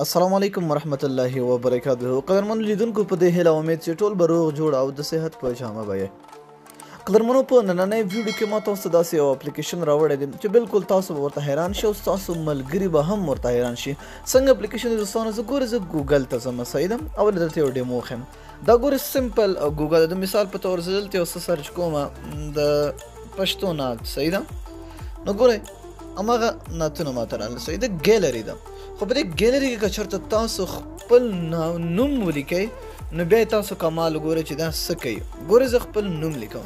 السلام علیکم ورحمت الله وبرکاته. قدرمنو لیدونکو، په دې هیله امید چې ټول به روغ جوړ او د صحت په جامه به یې. قدرمنو، په نننۍ ویډیو کې ما تاسو ته داسې یو اپلیکیشن راوړی دی چې بالکل تاسو به ورته حیران شئ او ستاسو ملګري به هم ورته حیران شي. څنګه اپلیکیشن دی دوستانو؟ زه ګورې زه ګوګل ته ځم، صحیح ده؟ اول دلته یو demo ښیم. دا ګورې simple ګوګل، د مثال په تور زه دلته یو څه search کوم، د پښتو نعت، صحیح ده؟ نو ګورئ هماغه نعتونه ماته راغله، صحیح ده؟ ګیلري ده، خو په دې ګیلري کې که چېرته تاسو خپل نوم ولیکئ نو بیا تاسو کمال وګورئ چې دا څه کوي. ګورئ زه خپل نوم لیکم،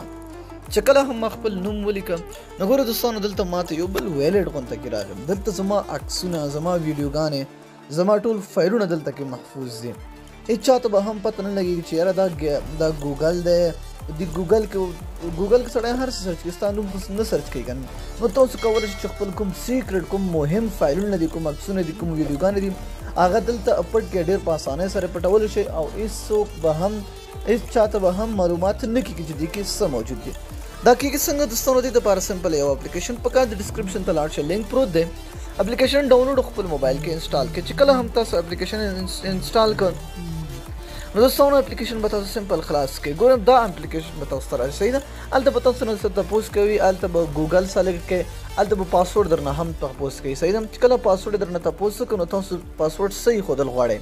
چې کله هم ما خپل نوم ولیکم نو ګوره دوستانو دلته ماته یو بل wallet غونته کې راغی. دلته زما عکسونه، زما ویډیوګانې، زما ټول فایلونه دلته کې محفوظ دي. هیچا ته به هم پته نه لګېږي چې یاره دا ګوګل دی. د ګوګل کې ګوګل کې سړی هر څه search کوي، ستا نوم خو نه search کوي که نه. نو تاسو کولی شئ چې خپل کوم secret، کوم مهم فایلونه دي، کوم عکسونه دي، کوم ویډیوګانې دي، هغه دلته پټ کړئ، ډېر په اسانۍ سره پټولی شئ او هیڅوک به هم هیڅ چاته به هم معلومات نه کېږي چې دې کې څه موجود دي. دا کېږي څنګه دوستانو؟ دې دپاره simple یو اپلیکیشن پکار دی. description ته لاړ شئ، لینک پروت دی، اپلیکیشن download خپل موبایل کې install کړئ. چې کله هم تاسو اپلیکیشن install کړئ نو دوستانو اپلیکیشن به تاسو simple خلاص کړئ. ګورم دا اپلیکیشن به تاسو ته راشي، صحیح ده؟ هلته به تاسو نه څه تپوس کوي، هلته به ګوګل select کړئ، هلته به پاسورډ درنه هم تپوس کوي، صحیح ده؟ چې کله پاسورډ درنه تپوس وکړي نو تاسو پاسورډ صحیح ښودل غواړئ.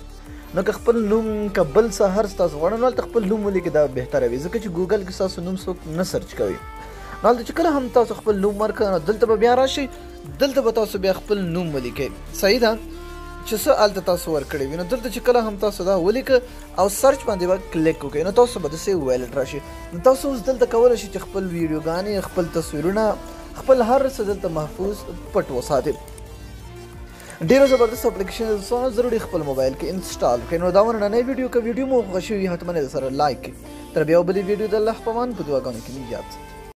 نو که خپل نوم که بل څه هر څه تاسو غواړئ نو هلته خپل نوم ولیکئ، دا بهتره وي، ځکه چې ګوګل کې ستاسو نوم څوک نه search کوي. نو هلته چې کله هم تاسو خپل نوم ورکړئ نو دلته به بیا راشي، دلته به تاسو بیا خپل نوم ولیکئ، صحیح ده؟ چې څه هلته تاسو ورکړی وي. نو دلته چې کله هم تاسو دا ولیکه او search باندې به کلیک وکړئ نو تاسو به داسې wallet راشي. نو تاسو اوس دلته کولی شئ چې خپل ویډیوګانې، خپل تصویرونه، خپل هر څه دلته محفوظ پټ وساتئ. ډېر زبردست اپلیکیشن دی دوستانو، ضروري خپل موبایل کې install کړئ. نو دا وه نننۍ ویډیو، که ویډیو مو خوښه شوي حتما یې سره like کړئ. تر بیا بلې ویډیو د الله په امان، په دعاګانو کې مې یاد ساتئ.